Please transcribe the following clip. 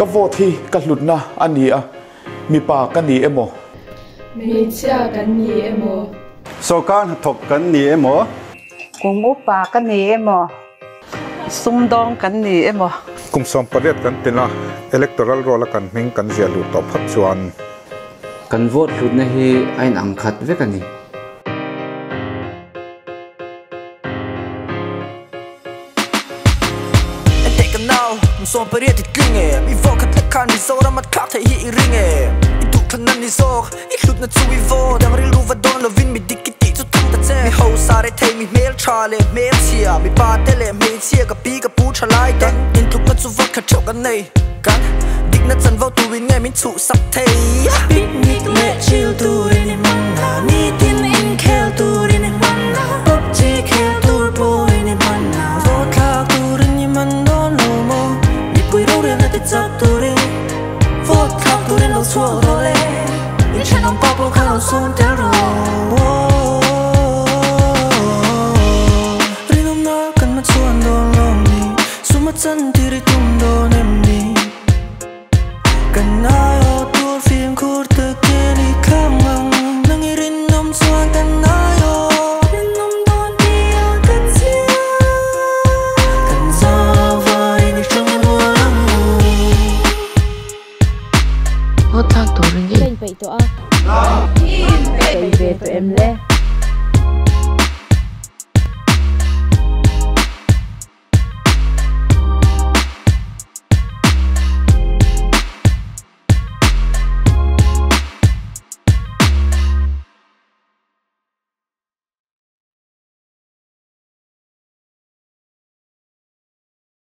Ka vote hi ka hlutna a ni a, mipa ka ni emaw? Hmeichhia kan ni emaw? Sawrkar hnathawk kan ni emaw? Kum upa ka ni emaw? Sumdawng kan ni emaw? Kum 18 kan tel a, electoral roll a kan hming kan ziah luh tawh phawt chuan. Kan vote hlutna hi a inang khat vek a ni. Enteh ka nau, kum 18 i tling em? I vote khat lek khan Mizoram a thlak theih hi i ring em? I duhthlanna ni zawk, i hlutna chu i vote. Dang rilru va dawn lovin mi dik i tih chu thang ta che. Mi hausa re thei, mi hmeltha leh hmelchhia, mi pa te leh hmeichhia, ka pi ka pu tha lai te. Intlukna chu vote khat theuh kan nei, kan dikna chanvo turin nge min chhuhsak thei. Picnic leh chill turin i hman a, nitin inkhel turin i hman a, PUBG khel tur pawhin i hman a. Vote thlak turin i hman dawn lo maw, mipui rorelna ti chak turin vote thlak turin lo chhuak rawh le, in thenawm pa pawh kha lo sawm tel rawh. Rinawmna kan hma chhuan dawn lo ni, suma chan tir i tum dawn em ni? Kan aiawh tur fimkhur takin i thlang ang, nang i rinawm chuan kan aiawh. Rinawm dawn tih a ka chiang, kan zauvain i hrang rual ang u. Vote thlak turin i. Ka inpeih tawh a. I inpeih ve tawh em le?